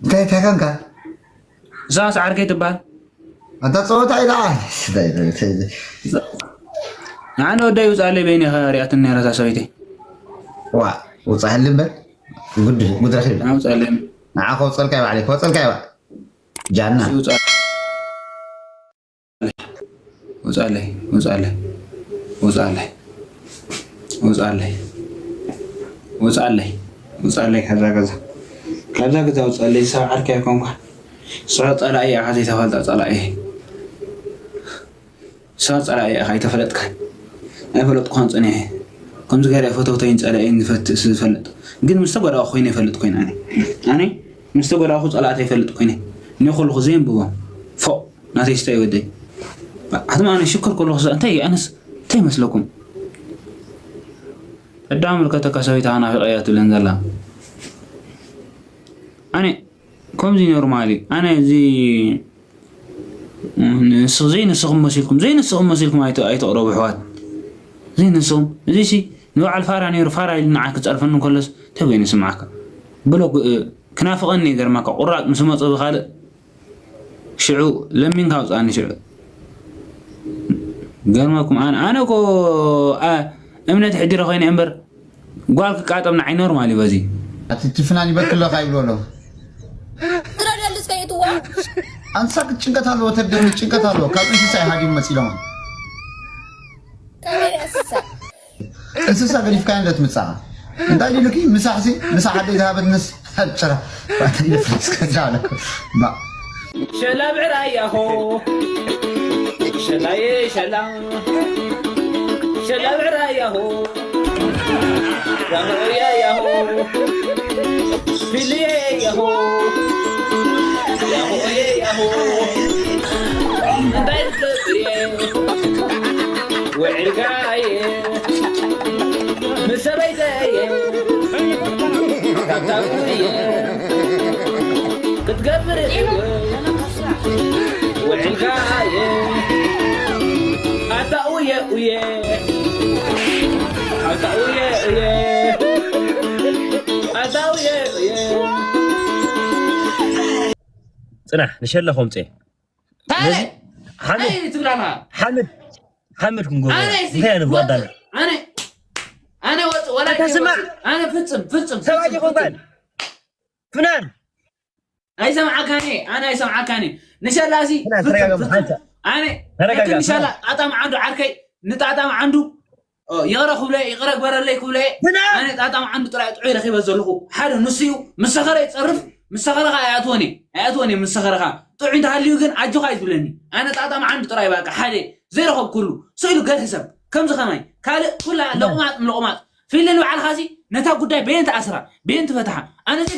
እንታይ እንታይ ኮንካ? እዛ ሰዓርከይ ትበሃል። ኣንታ ጸወታ ኢላ። ንዓነ ወዳይ ውፃለይ በይኒ ኢኻ ሪኣትን ነይራ እዛ ሰበይቲ። ዋ ውጻ ህል እምበር ጉድ ጉድ ረኺብ። ንዓ ውፃለይ። ንዓ ከውጸልካ ይባዕለይ ከውጸልካ ይባዕ ጃና። ውፃለይ። ውፃለይ ውፃለይ ውፃለይ ውፃለይ ውፃለይ ውፃለይ ካብዛ ገዛ፣ ካብዛ ገዛ ውፃለይ። ሰብ ዓርከይ ኣይኮንኳ። እሷ ፀላኢ እያ፣ ዘይተፈልጣ ፀላኢ። እሷ ፀላኢ እያ፣ ኣይተፈለጥካን። ኣይፈለጥኩኻን ፀኒሐ። ከምዚ ገለ ፈተውተይን ፀላኢን ዝፈት-፣ ዝፈልጥ። ግን ምስ ተጎዳእኩ ኮይነ ይፈልጥ ኮይነ ኣነ። ኣነ ምስ ተጎዳእኩ ፀላእተይ ይፈልጥ ኮይነ። እኔ ከለኹ ዘየንብቦም። ፎእ፣ ናተይ ስታይ ወደይ። ኣትማ ኣነ ሽክር ከለኹ እንታይ ኣነስ እንታይ ይመስለኩም? ኣዳም ምልከተካ ሰበይታ ናፊቐያ ትብለን ዘላ። ኣነ ከምዚ ኖርማሊ ኣነ እዚ ንስ-፣ ዘይንስኹም መሲልኩም፣ ዘይንስኹም መሲልኩም ኣይተ-፣ ኣይተቕረቡ ኣሕዋት። ዘይንስኹም። እዚ ሲ ንበዓል ፋራ ነይሩ፣ ፋራ ኢሉ ንዓ ክጸርፈኒ እንከሎስ እንታይ ኮይኑ ይስምዓካ? ብሎ እ፣ ክናፍቐኒ ይገርመካ። ቁራጭ ምስ መጾ ብኻልእ ሽዑ ለሚንካ ኣውጽኣኒ ሽዑ። ገርመኩም ኣነ፣ ኣነ እኮ፣ ኣ፣ እምነት ሕድረ ኮይነ እምበር ጓል ክቃጠም ንዓይ ኖርማል እዩ በዚ። ኣቲ ትፍናን ይበክለካ ይብሎ ኣሎ። ትረዳሉ እስከ የትዋ ኣንሳ ጭንቀት ኣለዎ፣ ተደም ጭንቀት ኣለዎ። ካብ እንስሳ ይሃዲም መጺሎም። ካበይ ኣስሳ እንስሳ ገዲፍካ እንደ ትምጻኻ እንታይ ዲሉኪ ምሳሕሲ ምሳ ሓደ ይሃበትንስ ጨራ ባትሪ ፍሪስ ከጃለኩ ባ ሸላ ብዕራይ ያሆ ሸላዬ ሸላ ሸላ ብዕራይ ያሆ ያሆ ያሆ ፊልዬ ያሆ ያሆ ያሆ እንታይ ትገብር እየ ውዕልካ እየ ምስ ሰበይተይ እየ ካብታዊ እየ ክትገብር እየ ውዕልካ እየ ኣታ ኡየ ኡየ ኣታ ኡየ ኡየ ኣታ ኡየ ኡየ ፅናሕ ንሸላ ከምፅኤ ታዲያ ሓምድ እንታይ ትብላና? ሓምድ ሓምድ ክንጎ ኣነ እዚ እንታይ ኣነ ወጥ- ጓዳና ኣነ ኣነ ወጥ ወላ ኣታ ስማዕ። ኣነ ፍጽም ፍጽም ሰብኣይ ፍጽም፣ ይኾንካን ፍጽም። ፍናን ኣይሰምዓካኒ ኣነ ኣይሰምዓካኒ ንሸላሲ ፍናን ፍጽም ተረጋጋ ፍጽም ሓንሳ ኣነ ተረጋጋ፣ ንሸላ ፍናን። ጣጣም ዓንዱ ዓርከይ ንጣጣም ዓንዱ ኦ፣ ይቕረ ክብለ ይቕረ ግበረለይ ክብለ ፍናን ኣነ ጣጣም ዓንዱ ጥራይ ጥዑይ ረኺበ ዘለኹ ሓደ ንሱ እዩ ምስ ሰኸረ ይፀርፍ ምስ ሰኸረኻ ኣይኣትወን እየ ኣይኣትወን እየ ምስ ሰኸረኻ ጥዑይ እንተሃልዩ ግን ኣጆኻ እዩ ትብለኒ ኣነ ጣጣም ዓንዱ ጥራይ ባቃ ሓደ ዘይረኸብኩሉ ስኢሉ ገርሂ ሰብ ከምዚ ከማይ ካልእ ኩላ ለቑማጥ ምለቑማጥ ፊልን ባዕልኻሲ ነታ ጉዳይ በየን ትኣስራ በየን ትፈትሓ ኣነዚ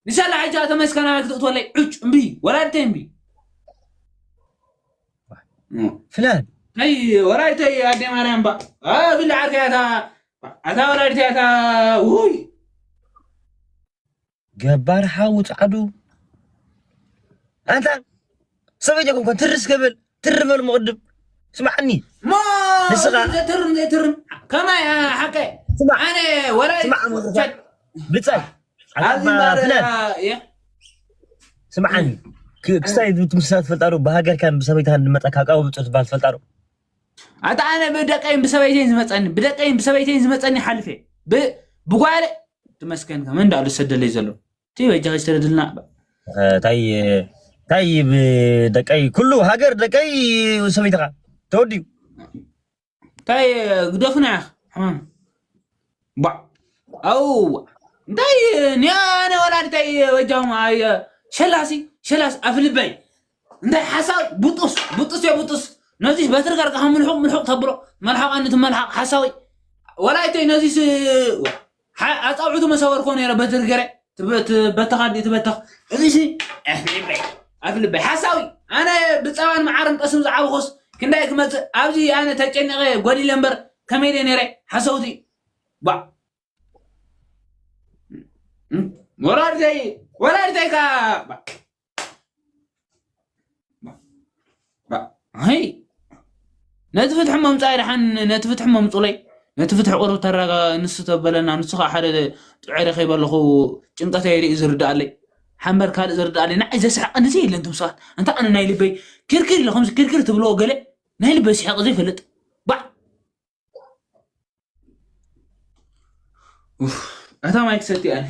ንሻላ ሕጂ ተመስከናዊ ክትእትወለይ ዕጭ እምቢ ወላዲተይ እምቢ ፍላን ናይ ወላዲተይ ኣደ ማርያም ባ ፊል ዓርከይ ኣታ ኣታ ወላዲተይ ኣታ ውይ ገባር ሓው ጻዕዱ ኣንታ ሰበይ ጀኩም ኮን ትርስ ከብል ትርበል መቕድም ስማዕኒ ሞ ንስኻ- ዘትርም ዘትርም ከማይ ሓቀ ስማዕ ኣነ ወላዲተይ ስማዕ፣ ብጻይ ኣብዚ ዓባ ፍላን የ ስማዕኒ ክ- ክስታይ ትምስሳ ትፈልጣ ዶ ብሃገርካን ብሰበይትካን ዝመፀካ ካብ ብፁር ትበሃል ትፈልጣ ዶ ኣታ ኣነ ብደቀይን ብሰበይተይን ዝመፀኒ ብደቀይን ብሰበይተይን ዝመፀኒ ሓልፌ ብ- ብጓለ ትመስገን ከመ እንዳሉ ዝሰደለይ ዘሎ እቲ በጃ ዝተረድልና ታይ ታይ ብደቀይ ኩሉ ሃገር ደቀይ ሰበይትኻ ተወዲዩ እንታይ ግደፉና ኢኻ ሕማም ባ ኣው እንታይ ኒያነ ወላዲተይ ወጃም ኣየ ሸላሲ ሸላስ ኣፍልበይ እንታይ ሓሳብ ቡጡስ ቡጡስ የ ቡጡስ ነዚስ በትር ገርካ ምልሑቕ ምልሑቕ ተብሎ መልሓቕ ኣንቲ መልሓቕ ሓሳዊ ወላዲተይ ነዚስ ኣፃውዕቱ መሰወርኮ ነረ በትር ገረ ትበተኻ ዲ ትበተኽ እዚሲ ኣፍልበይ ኣፍልበይ ሓሳዊ ኣነ ብፀባን መዓርን ጠስም ዝዓበኹስ ክንዳይ ክመፅእ ኣብዚ ኣነ ተጨኒቐ ጎዲለ እምበር ከመይ ደ ነረ ሓሰውቲ ባ ወላዲተይ ወላዲተይ ካ ይ ነቲ ፍትሒ መምፃኢ ድሓን ነቲ ፍትሒ መምፁለይ ነቲ ፍትሒ ቁርብ ተረጋ ንሱ ተበለና ንሱ ከዓ ሓደ ጥዑይ ረኺበ ኣለኹ ጭንቀተይ ርኢ ዝርዳኣለይ ሓምበር ካልእ ዝርዳእ ኣለና። ኣይ ዘስሕቐኒ ዘይ የለን። እቶም ሰባት እንታ ኣነ ናይ ልበይ ክርክር ኢለ ከምዚ ክርክር ትብልዎ ገለ ናይ ልበይ ስሕቕ ዘይፈልጥ ባዕ። ኡፍ፣ ኣታ ማይ ክሰቲ ኣነ።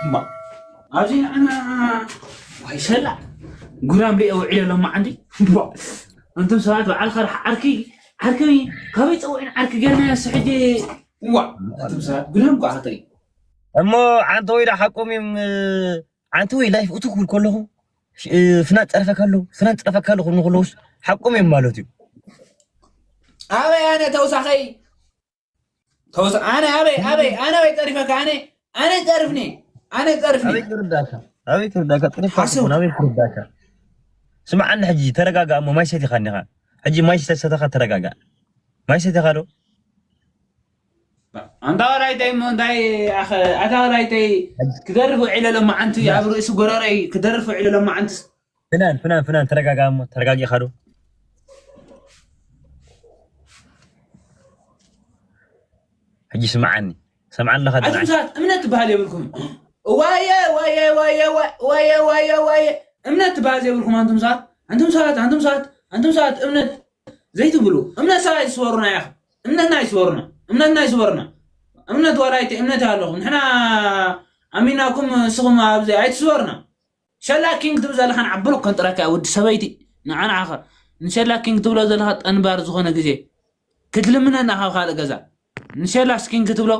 እማ፣ ኣብዚ ንዓና ዋይ ሰላ ጉራም ሪኦ ውዒለ ሎማ ዓንዲ። ዋ፣ እንቶም ሰባት በዓልካ ርሓ ዓርኪ፣ ዓርኪ ካበይ ጸውዕን ዓርኪ ገርና ያስ ሕጂ። ዋ፣ እንቶም ሰባት ጉራም ኳ ኣኽተይ። እሞ ዓንተ ወይ ዳ ሓቆም እዮም፣ ዓንተ ወይ ላይፍ እቱ ክብል ከለኹ፣ ሽ-፣ ፍናን ጸርፈካ ኣለዉ፣ ፍናን ጸርፈካ ኣለዉ ክብሉ ከለዉስ ሓቆም እዮም ማለት እዩ። ኣበይ ኣነ ተውሳኸይ? ተውሳ-፣ ኣነ ኣበይ፣ ኣበይ፣ ኣነ ኣበይ ጸሪፈካ? ኣነ፣ ኣነ ጸርፍኒ፣ ኣነ ጸርፍኒ። ኣበይ ክርዳካ? ኣበይ ክርዳካ? ጽሪፍካ ሓሰው። ትኹን፣ ኣበይ ክርዳካ? ስምዓኒ ሕጂ፣ ተረጋጋ እሞ፣ ማይ ሰቲኻ እኒኻ። ሕጂ ማይ ዝተሰተኻ ተረጋጋ። ማይ ሰቲኻ ዶ? ኣንታ ወላይተይ እሞ እንታይ ኣኸ-፣ ኣታ ወላይተይ ክደርፍ ውዒለ ሎማዓንቲ ኣብ ርእሲ ጎረረይ ክደርፍ ውዒለ ሎማዓንትስ። ፍናን፣ ፍናን፣ ፍናን፣ ተረጋጋ እሞ፣ ተረጋጊኻ ዶ? ሕጂ ስምዓኒ። ሰምዓኒ ኣለኻ ኣቱም ድራይ። ሰባት እምነት ትበሃል የብልኩም። ዋየ፣ ዋየ፣ ዋየ፣ ዋየ፣ ዋየ፣ ዋየ፣ ዋየ። እምነት ትበሃል ዘይብልኩም ኣንቱም ሰባት፣ ኣንቱም ሰባት፣ ኣንቱም ሰባት፣ ኣንቱም ሰባት እምነት ዘይትብሉ። እምነት ሰብኣይ ዝስበሩና ኢኹም። እምነትና ይስበሩና። እምነትና ይስበሩና። እምነት ዋላ ኣይተ-፣ እምነት ኣለኹም። ንሕና ኣሚናኩም ንስኹም ኣብዚ ኣይትስበሩና። ሸላ ኪንግ ትብል ዘለኻ ንዓ ብሎክ ከንጥረካ እያ ወዲ ሰበይቲ። ንዓ ንዓኻ ንሸላ ኪንግ ትብሎ ዘለኻ ጠንባር ዝኾነ ግዜ ክትልምነና ካብ ካልእ ገዛ። ንሸላስ ኪንግ ትብሎ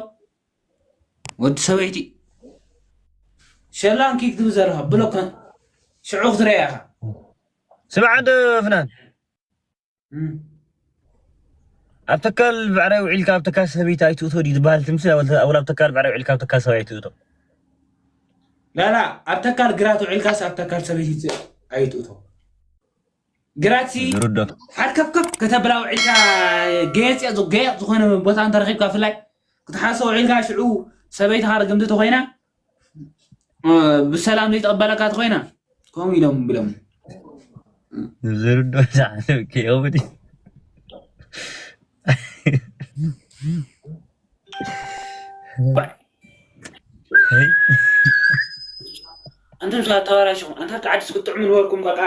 ወዲ ሰበይቲ። ሸላን ኪንግ ትብል ዘለኻ ብሎክ ከን-፣ ሽዑ ክትረያ ኢኻ። ስምዓ እንዶ ፍናን። እም። ኣብ ተካል ብዕራይ ውዒልካ ኣብ ተካል ሰበይቲ ኣይትእቶ ድዩ ዝበሃል ትምስል? ኣወል-፣ ኣወል ኣብ ተካል ብዕራይ ውዒልካ ኣብ ተካል ሰበይቲ ኣይትእቶ። ላላ፣ ኣብ ተካል ግራት ውዒልካስ ኣብ ተካል ሰበይቲ ት-፣ ኣይትእቶ። ግራትሲ ዝርዶ። ሓርከፍከፍ ከተብላ ውዒልካ ገየጽ፣ ገየጽ ዝኾነ ቦታ እንተረኺብካ ብፍላይ ክትሓሶ ውዒልካ ሽዑ ሰበይትኻ ርግምቲ ተኾይና፣ እ፣ ብሰላም ዘይትቕበለካ ተኾይና፣ ከምኡ ኢሎም ብሎም። ዝርዶ ዛዕባ ከይኸውን። ኣንቱም ሰባት ተባላሽኹም፣ ኣንታ ኣብቲ ዓዲ ክትጥዕሙ ነበርኩም፣ በቃ፣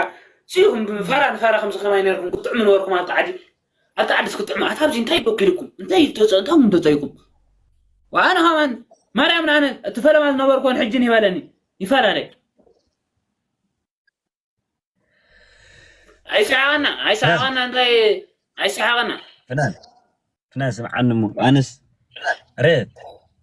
ስኢኹም፣ ብፋራ ንፋራ ከምዚ ከማይ ነርኩም ክትጥዕሙ ነበርኩም ኣብቲ ዓዲ። ኣብቲ ዓዲ ክትጥዕሙ፣ ኣታ ኣብዚ እንታይ በኪልኩም? እንታይ ተጸ-፣ እንታይ ኩም ተጸይቁም? ወኣነ ከማን ማርያም ንኣነ እቲ ፈለማ ዝነበርኩዎን ሕጅን ይበለኒ፣ ይፈላለ። ኣይሰሓቐና፣ ኣይሰሓቐና፣ እንታይ ኣይሰሓቐና። ፍናን፣ ፍናን ስምዓኒ እሞ፣ ኣነስ፣ ረ፣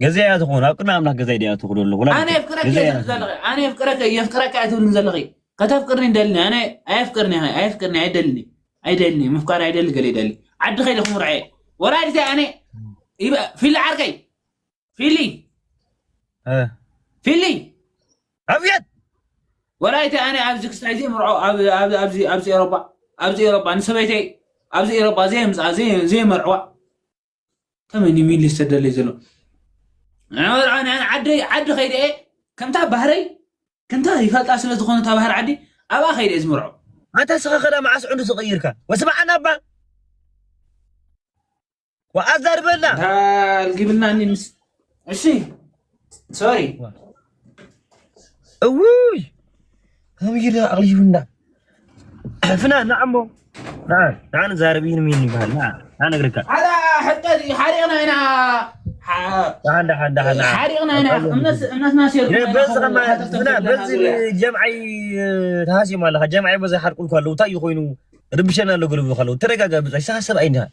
ገዛይ እያ ትኾን፣ ኣብ ቅድሚ ኣምላኽ ገዛይ ድያ ትኹን ኣለኹ፣ ወላ ኣነ የፍቅረኪ ገዛይ እየ እያ ትብል ትኾን። ዘለኺ፣ ኣነ የፍቅረኪ፣ የፍቅረኪ እያ ትብልኒ ዘለኺ። ከተፍቅርኒ ይደልኒ፣ ኣነ ኣየፍቅርኒ፣ ኣየፍቅርኒ፣ ኣይደልኒ፣ ኣይደልኒ፣ ምፍቃር ኣይደሊ፣ ገለ ይደሊ። ዓዲ ከይደ ክምርዐ። ወላዲተይ ኣነ፣ ይበ-፣ ፊሊ ዓርከይ፣ ፊሊ፣ እ። ፊሊ። ኣብየት! ወላዲተይ ኣነ ኣብዚ ክስታይ ዘይምርዖ፣ ኣብ-፣ ኣብ-፣ ኣብዚ፣ ኣብዚ ኤሮጳ፣ ኣብዚ ኤሮጳ፣ ንሰበይተይ ኣብዚ ኤሮጳ ዘይምጽኣ፣ ዘይ-፣ ዘይመርዕዋ። ከመይ ንሚሊ ዝተደለየ ዘሎ? ኣነ ዓዲ፣ ዓዲ ከይደ እየ፣ ከምታ ባህረይ፣ ከምታ ይፈልጣ ስለ ዝኾነ እታ ባህሪ ዓዲ፣ ኣብኣ ከይደ እየ ዝምርዖ። ኣንታ ስኻ ኸዳ መዓስ ዕንዱ ዝቕይርካ? ወስምዓና እባ። ወኣዛርበላ። ኣልጊብልናኒ ምስ-፣ እሺ። ሶሪ። እውይ። ከመይ ኢለ ኣቕሊቡና። ፍናን፣ ንዓሞ። ንዓ፣ ንዓ ንዛረብ፣ ይህን ሚን ይበሃል። ንዓ፣ ንዓ ነግርካ። ሓዳ ሕቀት እዩ፣ ሓሪቕና ኢና። ሓ-፣ ደሓን፣ ደሓን፣ ደሓን፣ ንዓ። ሓሪቕና ኢና። እምነት፣ እምነትና ሴርኩም የበዝ ኢና። ከማ-፣ ሓተፍተፍ ፍናን፣ ገለና በዚ ዙርያ። ጀምዓይ፣ ተሃስዮም ኣለኻ። ጀምዓይ በዚ ሓርቁልኩ ኣለዉ። እንታይ እዩ ኮይኑ? ርብሸና ኣሎ፣ ግርብ ኣለዉ። ተረጋጋ፣ ብጻይ። ሰብኣይ እንዲኻ።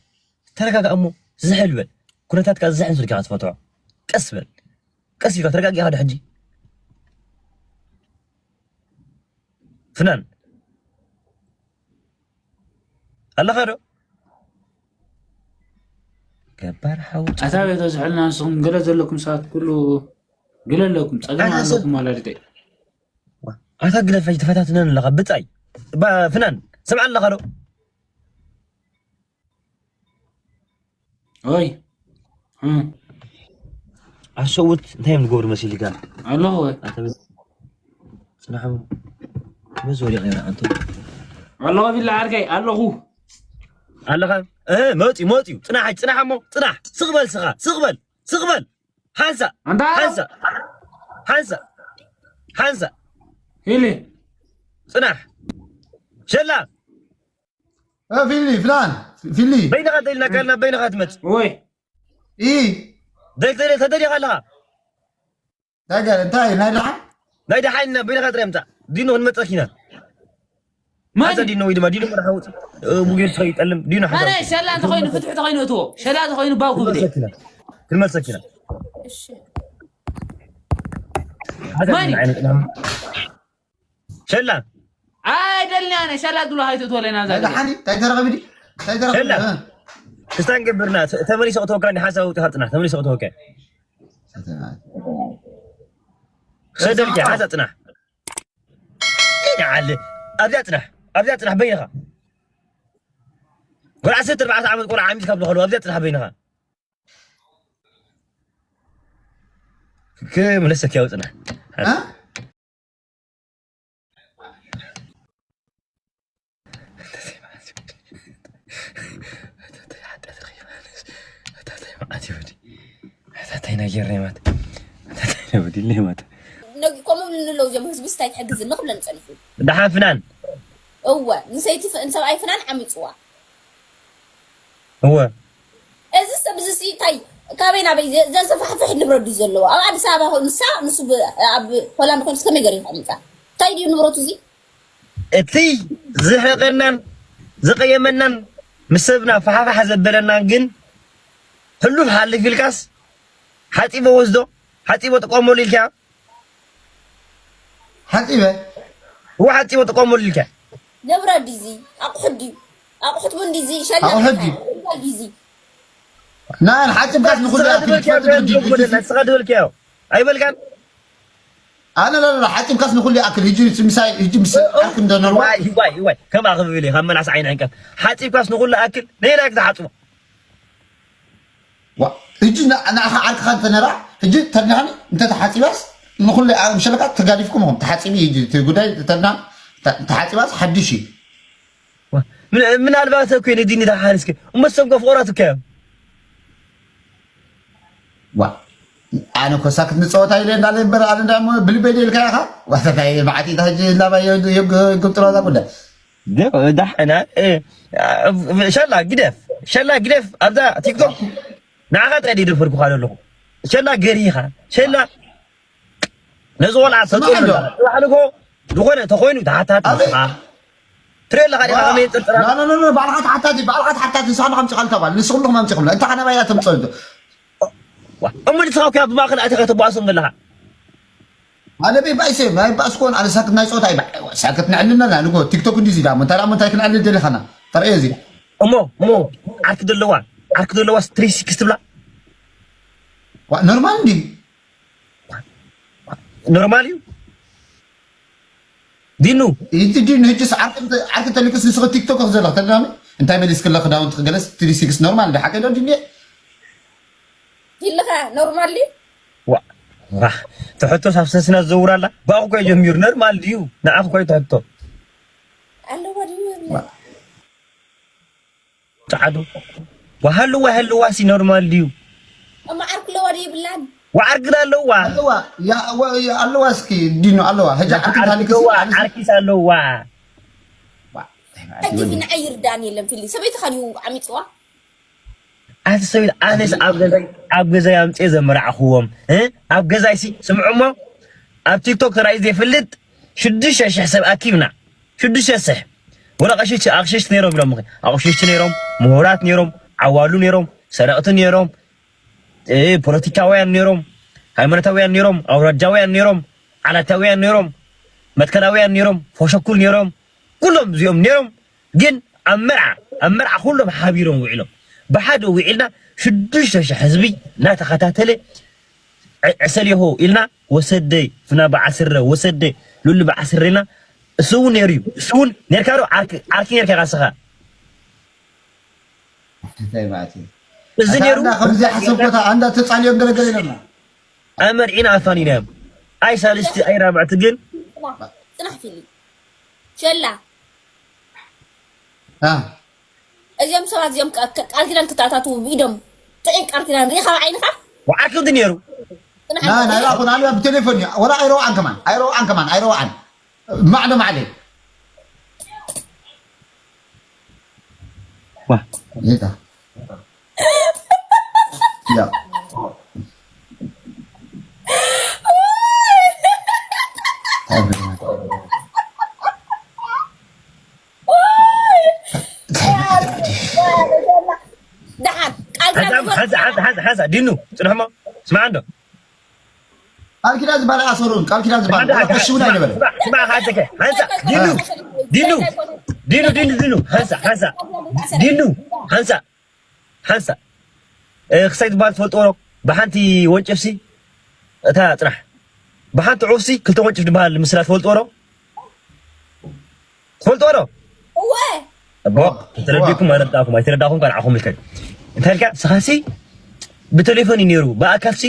ተረጋጋ እሞ ዝሕል በል። ኩነታትካ ዝሕል ስልካ ክትፈትሖ። ቀስ በል። ቀስ ኢልካ ተረጋጊኻ ዶ ሕጂ? ፍናን። ኣለኻ ዶ? ገባር ሓው። ኣታ ቤተ ዝሕልና ንስኹም ገለ ዘለኩም ሰባት ኩሉ ገለ ኣለኩም፣ ጸገም ኣነ ሰብ ኣለኩም ማለት እዩ። ኣታ ግደፈ፣ ተፈታትነን ኣለኻ፣ ብጻይ። ባ-፣ ፍናን፣ ስምዓ ኣለኻ ዶ? ኦይ። እም። ኣሰውት እንታይ እዮም ዝገብሩ መሲልካ? ኣለኹ ወይ? ኣንተ በ-፣ ጽናሕ እሞ። በዚ ወዲቕ ነይረ፣ ኣንተ። ኣለኹ ፊሊ ዓርከይ ኣለኹ። ኣለኻ? እ፣ መፂ፣ መፂ። ፅናሕ፣ ፅናሕ እሞ፣ ፅናሕ። ስቕ በል ስኻ፣ ስቕ በል፣ ስቕ በል። ሓንሳእ፣ ኣንታ ሓንሳእ፣ ሓንሳእ፣ ሓንሳእ። ፊሊ። ፅናሕ። ሸላ። እ፣ ፊሊ፣ ፍላን፣ ፊሊ። በይንኻ ተይልና ካልና በይንኻ ትመፅእ። ወይ። ኢ። ደይ-፣ ደይ-፣ ተደሊኻ ኣለኻ? እንታይ ገለ፣ እንታይ፣ ናይ ደሓን? ናይ ደሓን ኢና፣ በይንኻ ጥራይ ምፃእ። ዲኑ ክንመፀኪ ኢና። መን? ኣዛ ዲኑ ወይ ድማ ዲኑ መርሓ ውፅእ። እ፣ ሙጌ ተኸይጠልም፣ ዲኑ ሓዛ ኣነ ውፅእ። ሸላ እንተኾይኑ፣ ፍትሒ ተኾይኑ እትዎ። ሸላ ተኾይኑ ባው ክብል እየ። ክንመልሰኪ ኢና። ክንመልሰኪ ኢና። እሺ። ኣዛ መን? ዲኑ ዓይነት ኢና። ሸላ። ኣይደልኒ ኣነ፣ ሸላ ድሎ ሃይቶ ትወለና እዛ ናይ ዲኑ። ደሓን፣ እንታይ ተረኸቢ ዲ? እንታይ ተረኸቢ? ሸላ። እ። ክስታን ገብርና፣ ተ-፣ ተመሊሰ ክተወካ፣ ሓሳብ ውፅእ ካብ ፅናሕ፣ ተመሊሰ ክተወካ። ሰደልኪ፣ ሓዛ ፅናሕ። ይንዓል። ኣብዚኣ ፅናሕ፣ ኣብዚኣ ፅናሕ በይንኻ። ወላ ዓሰርተ ኣርባዕተ ዓመት ቆልዓ ዓሚት ካብ ዝኸሉ፣ ኣብዚኣ ፅናሕ በይንኻ። ክምለሰኪ ያው ፅናሕ። እ? ኣታታይ ነገር ናይ ማት። ኣታታይ ወዲ ናይ ማት። ነጊ-፣ ከምኡ ንለው እዚኦም ህዝቢ ስታይ ትሕግዝ ንኽብለን ጸኒሑ። ደሓን ፍናን። እወ፣ ንሰይቲ ፍ-፣ ንሰብኣይ ፍናን ዓሚጽዋ። እወ። እዚ ሰብ እዚ ሲ እንታይ ካበይ ናበይ ዘ-፣ ዘንሰፋሕፍሕ ንብረት ድዩ ዘለዎ? ኣብ ኣዲስ ኣበባ ኾይኑ ንሳ፣ ንሱ ብ-፣ ኣብ ሆላንድ ኾይኑ ከመይ ገይሩ ይኸምጻ? እንታይ ድዩ ንብረቱ እዚ? እቲ ዝሕረቐናን ዝቐየመናን ምስ ሰብና ፋሕፋሕ ዘበለናን ግን ሕሉፍ ሓልፍ ኢልካስ ሓጺቦ ወስዶ፣ ሓጺቦ ጥቀመሉ ኢልካ። ሓጺበ? እወ፣ ሓጺቦ ጥቀመሉ ኢልካ። ንብረት ድዩ እዚ? ኣቑሑት ድዩ? ኣቑሑት እውን ድዩ እዚ? ሸላ ኣቑሑት ድዩ? እንታይ ድዩ እዚ? ና፣ ሓጺብካስ ንኹሉ ስኻ ኣክል ድበልካዮ፣ ትፈጥር ድዩ? ንስኻ ድበልካዮ። ኣይበልካን? ኣነ፣ ላ፣ ላ፣ ላ፣ ሓጺብካስ ንኹሉ ይኣክል። ህጂ ምስ ምሳይ፣ ህጂ ምስ እ-፣ እ-፣ ዓርኪ እንደ ነርዋ። ዋይ፣ ዋይ፣ ዋይ፣ ከምኣ ክብል እየ፣ ካብ መላስ ዓይኒ ዕንቀፍ። ሓጺብካስ ንኹሉ ኣክል፣ ነየናይ ክትሓጽቦ? ዋ፣ ህጂ ና-፣ ንኣኻ ዓርክኻ እንተ ነራ፣ ህጂ ተድናኒ እንተ ተሓጺባስ፣ ንኹሉ ኣብ ሸለካ ተጋዲፍኩም ኢኹም። ተሓጺቢ ህጂ፣ እቲ ጉዳይ ተድና-፣ ተ-፣ ተሓጺባስ ሓድሽ እዩ። ዋ፣ ምን-፣ ምናልባት እኮ ንዲኒ ደሓን እስኪ። እሞ እሶም እኮ ፍቑራት እኮ እዮም። ዋ፣ ኣነ እኮ ሳክት ንጸወታ ኢለ እንዳለ እምበር፣ ኣነ እንዳሞ ብልበይ ደልካ ኢኻ። ዋ፣ ተታይ መዓት ኢታ ህጂ እንዳባዮ የግ-፣ የግብጥሎ እዛ ጉዳይ። ደ-፣ ዳሕና፣ እ፣ ሸላ ግደፍ፣ ሸላ ግደፍ። ኣብዛ ቲክቶክ ንዓኻ ጥራይ ደይደፈርኩኻ ዘለኹ። ሸላ ገሪኻ፣ ሸላ ነዚ ቆልዓ ስማዕ ተጽዕኖ ኣሎ። ኣለካ። ጽባሕ ንግሆ ዝኾነ ተኾይኑ ተሓታቲ ኣበይ? ንስኻ። ትሪኦ ኣለኻ ዲኻ ዋ-፣ ከመይ የንጠልጥላ? ላ፣ ላ፣ ላ፣ ላ፣ ባዕልኻ ተሓታቲ፣ ባዕልኻ ተሓታቲ፣ ንስኻ ዲኻ ኣምጺኻ ልካ ባል፣ ንስኹም ዲኹም ኣምጺኹም። እንታይ ካናባይ እያ ተምጽኦ? ዋ፣ እሞ ንስኻ እኮ ብማእከል ኣቲኻ ተባእሶም ዘለኻ። ኣነ በይ ባይሰ፣ ናይ ባእስ ኮን፣ ኣነ ሳክት ናይ ጸወታ እየ። ሳክት ነዕልልና፣ ንጎ ቲክቶክ እንዲዚ ዳሞ፣ እንታይ ዳሞ እንታይ ክነዕልል ደሊኻና? ተርእዮ እዚ። እሞ፣ እሞ፣ ዓርኪ ዘለዋ፣ ዓርኪ ዘለዋ ስትሪ ሲክስ ትብላ? ዋ፣ ኖርማል እንዲ? ኖርማል እዩ። ዲኑ። እቲ ዲኑ፣ ህጅስ ዓርኪ እንተ-፣ ዓርኪ ተሊክስ ንስኺ ቲክቶክ ዘለኽ ተዳሚ? እንታይ መሊስክለ ክዳውንቲ ክገለስ ትሪ ሲክስ ኖርማል እንዲ ሓቂ ዶ ዲኑ? ኢልኻ ኖርማል ድዩ? ዋ፣ ዋ፣ ትሕቶ ሳብ ሰስና ዝዘውር ኣላ? ብኣኹ እኮ እዩ ጀሚሩ። ኖርማል ድዩ? ንዓኹ እኮ እዩ ትሕቶ። ኣለዋ ድዩ የብላ? ዋ። ጸዓዱ። ወሃልዋ፣ ሃልዋ ሲ ኖርማል ድዩ? እማ ዓርኪ ኣለዋ ድዩ የብላን? ወዓርኪ ዳ ኣለዋ። ኣለዋ። ያ፣ ወ-፣ ያ፣ ኣለዋ እስኪ ዲኑ ኣለዋ። ህጃ ዓርኪ ዓርኪ ታሊክ ኣለዋ፣ እስኪ ዓርኪስ ኣለዋ። ዋ። ሕጂ ፊ ንዓይ ይርዳን የለን ፊሊ። ሰበይትኻ ድዩ ዓሚጽዋ? ኣቲ ሰበይት ኣነስ ኣብ ገዛይ፣ ኣብ ገዛይ ኣምጽኤ ዘመራዕኽዎም፣ እ? ኣብ ገዛይ ሲ ስምዑ እሞ፣ ኣብ ቲክቶክ ተራእዩ ዘይፈልጥ ሽዱሽተ ሽሕ ሰብ ኣኪብና። ሽዱሽተ ሽሕ። ወላ ቀሽሽ-፣ ኣቕሽሽቲ ነይሮም ኢሎምኺ። ኣቕሽሽቲ ነይሮም፣ ምሁራት ነይሮም፣ ዓዋሉ ነይሮም፣ ሰረቕቲ ነይሮም፣ እ፣ ፖለቲካውያን ነይሮም፣ ሃይማኖታውያን ነይሮም፣ ኣውራጃውያን ነይሮም፣ ዓላታውያን ነይሮም፣ መትከላውያን ነይሮም፣ ፎሸኩል ነይሮም፣ ኩሎም እዚኦም ነይሮም። ግን ኣብ መርዓ፣ ኣብ መርዓ ኩሎም ሓቢሮም ውዒሎም። ብሓደ ውዒልና ሽዱሽተ ሽሕ ህዝቢ እናተኸታተለ ዕ-፣ ዕሰል የሆ ኢልና ወሰደይ፣ ፍና በዓስረ ወሰደይ፣ ሉሊ በዓስረ ኢልና። እሱ እውን ነይሩ እዩ። እሱ እውን ነርካ ዶ? ዓርኪ፣ ዓርኪ ነርካ ኢኻ እስኻ። እንታይ ማለት እዩ? እዚ ኣታ ነይሩ። እንዳ ከምዚ ሓሰብ ቦታ ኣንዳ ተጻልዮም ገለገለ ኢለና። ኣመርዒና ኣፋኒናዮም። ኣይ ሳልስቲ ኣይ ራብዕቲ ግን ጽናሕ ፊሊ። ሸላ። እዚኦም ሰባት እዚኦም ቃል ኪዳን ክተኣታትዉ ብኢዶም ጥዑይ ቃል ኪዳን ሪኢኻ ብዓይንኻ? ወዓርኪ እንዲ ነይሩ። ናይ ራኹን ኣነ ብቴሌፎን እዩ ወላ ኣይረዋዓን ከማን ኣይረዋዓን ከማን ኣይረዋዓን ማዕለ ማዕለ ሓንሳ ዲኑ ፅንሕሞ ስማዕ እንዶ ቃል ኪዳን ዝበሃል ኣሰሩን ቃል ኪዳን ዝበሃል ቀሽውና ይበለ ስማዕ ሓንሳ ሓንሳ ዲኑ ዲኑ ዲኑ ዲኑ ዲኑ ሓንሳ ሓንሳ ዲኑ ሓንሳ ሓንሳ ክሳይ ዝበሃል ትፈልጥዎ ዶ? ብሓንቲ ወንጭፍሲ እታ ፅናሕ ብሓንቲ ዑፍሲ ክልተ ወንጭፍ ዝበሃል ምስላ ትፈልጥዎ ዶ? ትፈልጥዎ ዶ? እወ እቦ ተረዲኩም ኣይረዳእኩም ኣይተረዳእኩም ከ ንዓኹም ልከ እንታይ ኢልካ ንስኻሲ ብቴሌፎን እዩ ነይሩ ብኣካልሲ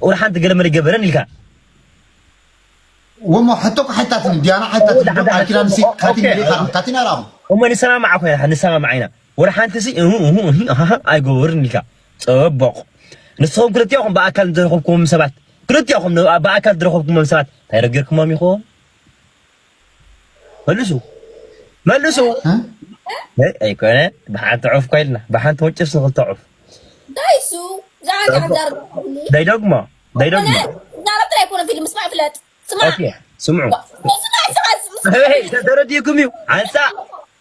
ወላ ሓንቲ ገለ መለ ገበረን ኢልካ ወሞ ሕቶ እኮ ሓታትኒ ዲያና ሓታትኒ ዶ ቃል ኪዳን ሲ ካቲን ሪኢኻ ካቲን ኣራኹ እሞ ንሰማማዕ ኮይና ንሰማማዕ ኢና ወላ ሓንቲ ሲ እሁ እሁ እሂ ኣሃሃ ኣይገብርን ኢልካ ጽቡቕ ንስኹም ክልቲኦኹም ብኣካል ዝረኸብኩዎም ሰባት ክልቲኦኹም ብኣካል ዝረኸብኩዎም ሰባት እንታይ ረጊርኩሞም ይኸውን መልሱ መልሱ ኣይኮነ ብሓንቲ ዑፍ እኳ ኢልና ብሓንቲ ወጭፍ ንክልተ ዑፍ ዳይሱ ዛዕባ ዛር ዳይደግሞ ዳይደግሞ ዛረብ ጥራይ ኮነ ፊልም ስማዕ ፍለጥ ስማዕ ስምዑ ስማዕ ስማዕ ተረዲእኩም እዩ ሓንሳ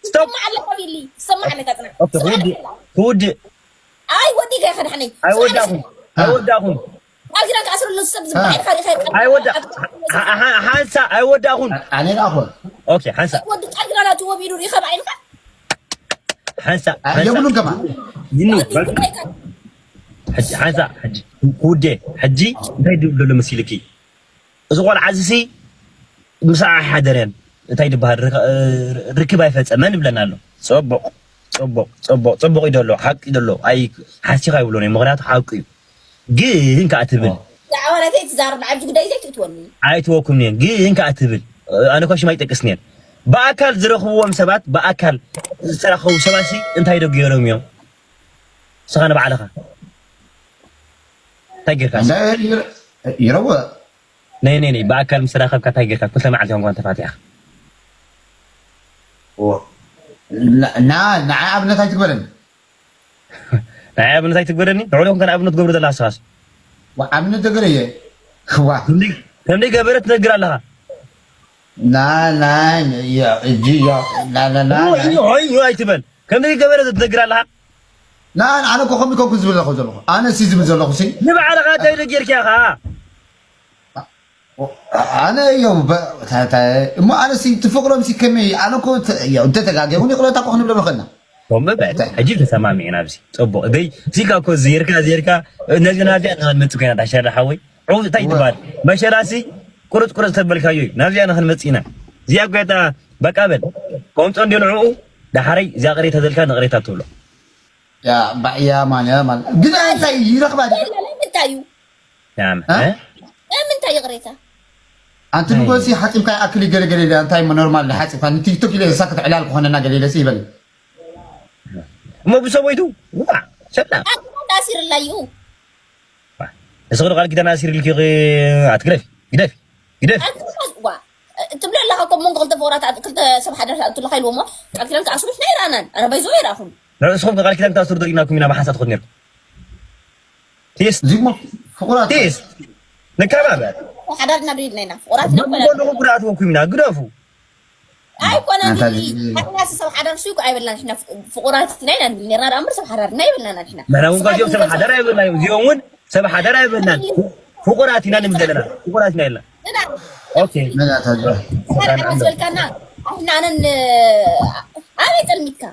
ስቶፕ ስማዕ ኣለካ ፊሊ ስማዕ ኣለካ ጽና ክውድእ ኣይ ወዲ ከ ከዳሕነይ ኣይወዳኹም ኣይወዳኹም ቃል ኪዳን ክኣስረሉ ሰብ ዝበሃል ኻሊእ ኸ ኣይወዳ ሓንሳ ኣይወዳኹም ኣነ ዳኹ ኦኬ ሓንሳ ወዲ ቃል ኪዳን ኣትዎ ቢሉ ሪኸብ ዓይንኻ ሓንሳ የብሉን ከማ ይኑ ሕጂ ሓንሳ ሕጂ ውዴ ሕጂ እንታይ ድብል ዘሎ መሲልኪ እዚ ቆልዓ እዚ ሲ ምሳዕ ኣይሓደረን እንታይ ድበሃል ርክብ ኣይፈፀመን ይብለና ኣሎ። ፅቡቕ ፅቡቕ ፅቡቕ ፅቡቕ እዩ ዘሎ ሓቂ እዩ ዘሎ ኣይ ሓሲኻ ይብሎ ምክንያቱ ሓቂ እዩ ግን ከዓ ትብል ዛዕባ ናተይ ትዛረብ ኣብዚ ጉዳይ ዘይ ትእትወኒ ኣይትወኩም እየን ግን ከዓ ትብል ኣነ እኳ ሽም ኣይጠቅስን እየን ብኣካል ዝረኽብዎም ሰባት ብኣካል ዝተራኸቡ ሰባት ሲ እንታይ ዶ ገይሮም እዮም ንስኻ ንባዕልኻ እንታይ ጌርካ ይረወ ነይ ነይ ነይ ብኣካል ምስ ተራኸብካ እንታይ ጌርካ ክልተ መዓልቲ ኳን ተፋቲሕካ ንዓይ ኣብነት ኣይትግበረኒ ንዓይ ኣብነት ኣይትግበረኒ ንዕኡ ከም ኣብነት ትገብሮ ዘለኻ ንስኻስ ኣብነት ተገረየ ከምደይ ገበረ ትነግር ኣለኻ ና ና እጂ ና ና ና ኣይትበል ከምደይ ገበረ ትነግር ኣለኻ ና ኣነ እኮ ከምኡ ኮንኩ ዝብል ዘለኹ ዘለኹ ኣነ ሲ ዝብል ዘለኹ ሲ ንባዕልኻ እንታይ ዶ ጌርካ ኢኻ ኣነ እዮም እሞ ኣነ ሲ ትፍቅሮም ሲ ከመይ ኣነ እኮ እንተተጋገ እውን ይቅረታ እኮ ክንብሎም ንኽእልና ሕጂ ተሰማሚዕና ኣብዚ ፅቡቅ እገይ ሲልካ እኮ ዜርካ ዜርካ ነዚ ናዚኣ ንክንመፅእ ኮይና ዳሸራ ሓወይ እንታይ ትበሃል መሸላሲ ቁርፅ ቁርፅ ተበልካዮ እዩ ናብዚኣ ንክንመፅእ ኢና እዚኣ ጎይታ በቃ በል ከምፆ እንዲ ንዕኡ ዳሓረይ እዚኣ ቅሬታ ዘልካ ንቅሬታ ትብሎ ባዕያ ማን ማለት ግን እንታይ ይረኽባ እንታይ እዩ ምንታይ ይቕሬታ ኣንቲ ንጎሲ ሓፂብካ ይኣክል ገለገለ ኢለ እንታይ ኖርማል ሓፂብካ ንቲክቶክ ኢለ ሳክት ዕላል ክኾነና ገለ ኢለ ይበል እሞ ብሰበይቱ ዋ ሰላ ኣሲርላ እዩ ንስኽ ቃል ኪዳን ኣሲር ኢልኪ ኣትግረፊ ግደፊ ግደፊ ትብሎ ኣለኻ ከም መንጎ ክልተ ፍቕራት ክልተ ሰብ ሓዳር ኣትለካ ኢልዎ እሞ ቃል ኪዳን ክኣስሩሽ ናይ ራናን ኣረ በይዞ ይራኹም ንስኹም ቃል ኪዳን ክተኣስሩ ደሊናኩም ኢና ብሓንሳብ ትኾን ነርኩም ቲስ እዚሞ ፍቑራት ቲስ ንከባበር ሓዳር እናደሊልና ኢና ፍቑራት ኢና ንኹም ጉድኣት ወኩም ኢና ግደፉ ኣይኮነን ኣናስ ሰብ ሓዳር ሲ ኣይበልናን ሕና ፍቑራት ኢና ኢና ንብል ነርና ደኣ እምበር ሰብ ሓዳር ኢና ኣይበልናን ሕና መራውን ጋዚኦም ሰብ ሓዳር ኣይበልናዮም እዚኦም እውን ሰብ ሓዳር ኣይበልናን ፍቑራት ኢና ንብል ዘለና ፍቑራት ኢና ኢልና ኦኬ ዝበልካና ኣሕናነን ኣበይ ጠልሚትካ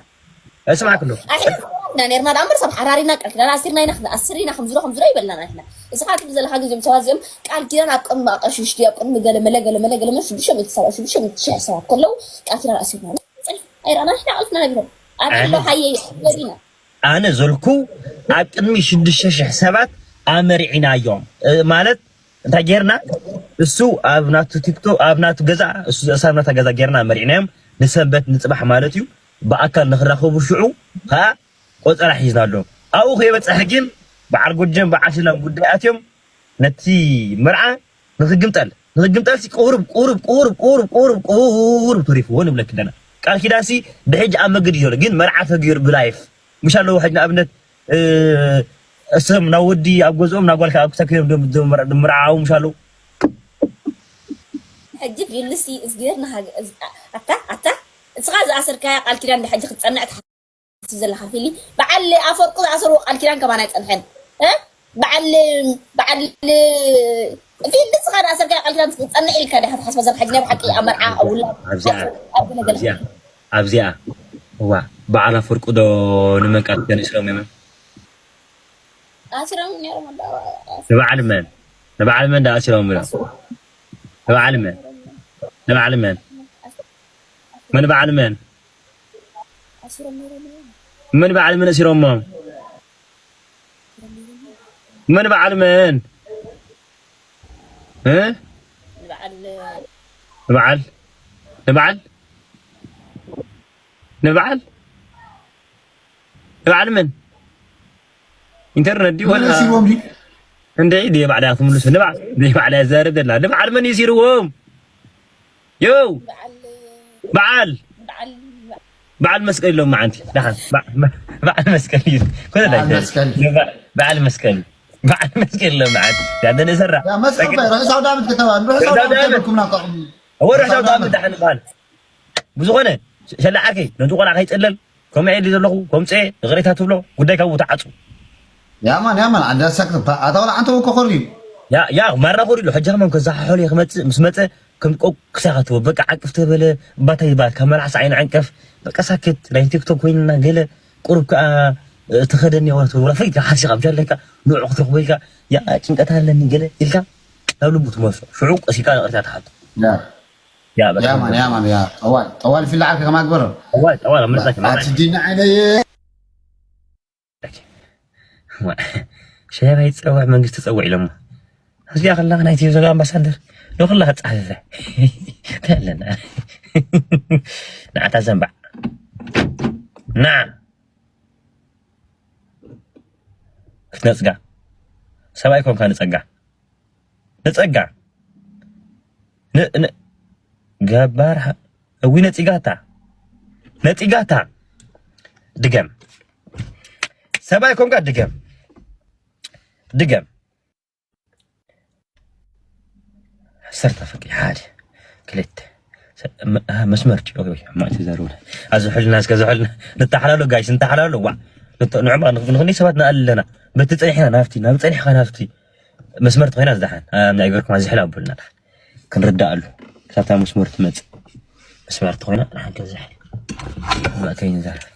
እስማዕ ክሎ ኣሕና ኔርና ደኣ እምበር ሰብ ሓራሪና ቃል ኪዳን ኣሲርና ኢና ኣስር ኢና ከምዝሮ ከምዝሮ ይበልናና ንሕና እስኻ ትብል ዘለኻ ግዜም ሰባት እዚኦም ቃል ኪዳን ኣብ ቅድሚ ኣቀሽሽቲ ኣብ ቅድሚ ገለ መለ ገለ መለ ገለ መለ ሽዱሽተ ሚእቲ ሰባት ሽዱሽተ ሚእቲ ሽሕ ሰባት ከለዉ ቃል ኪዳን ኣሲርና ኣይረኣና ንሕና ቃልትና ነቢሮም ኣብ ኣሎ ሓየ ወዲና ኣነ ዘልኩ ኣብ ቅድሚ ሽዱሽተ ሽሕ ሰባት ኣመሪዕናዮም ማለት እንታይ ጌርና እሱ ኣብ ናቱ ቲክቶክ ኣብ ናቱ ገዛ እሱ ኣብ ናታ ገዛ ጌርና ኣመሪዕናዮም ንሰንበት ንፅባሕ ማለት እዩ ብኣካል ንኽራኸቡ ሽዑ ከዓ ቆፀራ ሒዝናሎም። ኣብኡ ከይበፀሐ ግን በዓል ጎጀን በዓል ሽላን ጉዳይ ኣትዮም ነቲ መርዓ ንኽግምጠል ንኽግምጠል ሲ ቁሩብ ቁሩብ ቁሩብ ቁሩብ ቁሩብ ቁሩብ ተሪፍዎ ንብለኪ ኣለና። ቃል ኪዳን ሲ ብሕጂ ኣብ መገዲ ዘሎ ግን መርዓ ተገይሩ ብላይፍ ምሽ ኣለዎ። ሕጂ ንኣብነት እሶም ናብ ወዲ ኣብ ገዝኦም ናብ ጓልካ ኣብ ክሳብ ከይዶም ደም- ደም- ደምርዓው ምሽ ኣለዉ። ሕጂ ቪልሲ እዝግር ንሃገ እዝ- ኣታ ኣታ እስኻ ዝኣሰርካያ ቃል ኪዳን ንሕጂ ክትጸንዕ ትሓስብ ዘለኻ ፊሊ በዓል ኣፈርቁ ዝኣሰርዎ ቃል ኪዳን ከማን ኣይጸንሐን እ? በዓል በዓል ፊሊ እስኻ ዝኣሰርካያ ቃል ኪዳን ክትጸንዕ ኢልካ ዲኻ ትሓስቦ ዘለኻ ሕጂ ናይ ብሓቂ ኣብ መርዓ ኣብ ውላድ ኣብዚኣ ኣብ ገለ ገለ ኣብዚኣ ኣብዚኣ እዋ በዓል ኣፈርቁ ዶ ንመን ቃል ኪዳን ይስሎም እዮም? ኣሲሮም ነይሮም ኣለዉ ንበዓል መን ንበዓል መን ዳ ኣሲሎም ብሎ ንበዓል መን ንበዓል መን መን በዓል መን ኣሲሮም ነይሮም ኣለዉ መን በዓል መን ኣሲሮሞም መን በዓል መን እ ንበዓል ንበዓል ንበዓል ንበዓል ንበዓል መን ኢንተርነት ድዩ ወላ መለስ ይቦም ድዩ? እንደ ኢድ የባዕዳ ትምልሱ ንበዓል ንበዓል ያዛርብ ደላ ንበዓል መን ይሲርዎም ዮ በዓል በዓል በዓል በዓል መስቀል ኢሎም መዓንቲ ደሓን በዓ- በዓል መስቀል እዩ ኮነ በዓል መስቀል። በዓል መስቀል በዓል መስቀል ኢሎም መዓንቲ ያደነ ሰራ ያ መስቀል ርሑስ ኣውደ ዓመት ከተባል ርሑስ ኣውደ ዓመት ከብልኩም ናብታኹም ወረሽ ኣውደ ዓመት ደሓን በዓል ብዝኾነ ሸላዓከይ ነቲ ቆልዓ ከይፀለል ከምኡ ኢሉ ዘለኹ ከምፅኤ ይቕሬታ ትብሎ ጉዳይ ካብኡ ተዓፁ ያማን ያማን ኣዳሳክ ኣታ ወላ ኣንተ ወኮ ኮር እዩ ያ ያ ማራ ኮር ኢሉ ሕጂ ከማን ከዛሓሖል እየ ክመፅእ ምስ መፀ ከም ቆ ክሳኻ ትቦ በቃ ዓቅፍ ተበለ ባታ ይባል ካብ መርዓስ ዓይኒ ዕንቀፍ በቃ ሳክት ናይ ቲክቶክ ኮይንና ገለ ቁሩብ ከዓ ተኸደኒ ወላ ትብል ወላ ፈይትካ ሓሲኻ ብቻ ኣለካ ንዑ ክትረኽቦ ኢልካ ያ ጭንቀት ኣለኒ ገለ ኢልካ ናብ ልቡ ትመልሶ ሽዑ ቀሲልካ ይቕሬታ ትሓቶ ያ ያ በቃ ያማን ያማን ያ ጠዋል ጠዋል ፊላ ዓርኪ ከማግበር ጠዋል ጠዋል ኣብ መርፃ ኣቲ ዲና ዓይነየ ሸባ ይፀዋዕ መንግስቲ ፀውዕ ኢሎሞ እዚኣ ከላ ናይ ቲቪ ዘሎ ኣምባሳደር ንኩላ ክፀሓፍፈ ኣለና ንዓታ ዘንባዕ ና ክትነፅጋ ሰብኣይ ኮንካ ንፀጋ ንፀጋ ን- ን- ገባር ሃ- እዊ ነፂጋታ ነፂጋታ ድገም ሰብኣይ ኮንካ ድገም ድገም ዓሰርተ ፍቂ ሓደ ክልተ ሰ- መ- አ፣ መስመር ጭ- ኦይ፣ ኦይ፣ ማእቲ ዘርውለ። ኣብ ዝሕልና እስከ ዝሕልና ንተሓላሎ ጋይስ ንተሓላሎ ዋ ንተ- ንዕማ ንኽ- ንኽንደይ ሰባት ንኣል ኣለና በቲ ፀኒሕና ናብቲ ናብ ፀኒሕካ ናብቲ መስመር ተኾይና ዝደሓን ኣብ ናይ ገርኩም ዝሕል ኣቡልና ክንርዳኣሉ ክሳብታ መስመር ትመፅእ መስመር ተኾይና ንሓንቲ ዝሕል ማእከይ ንዛረብ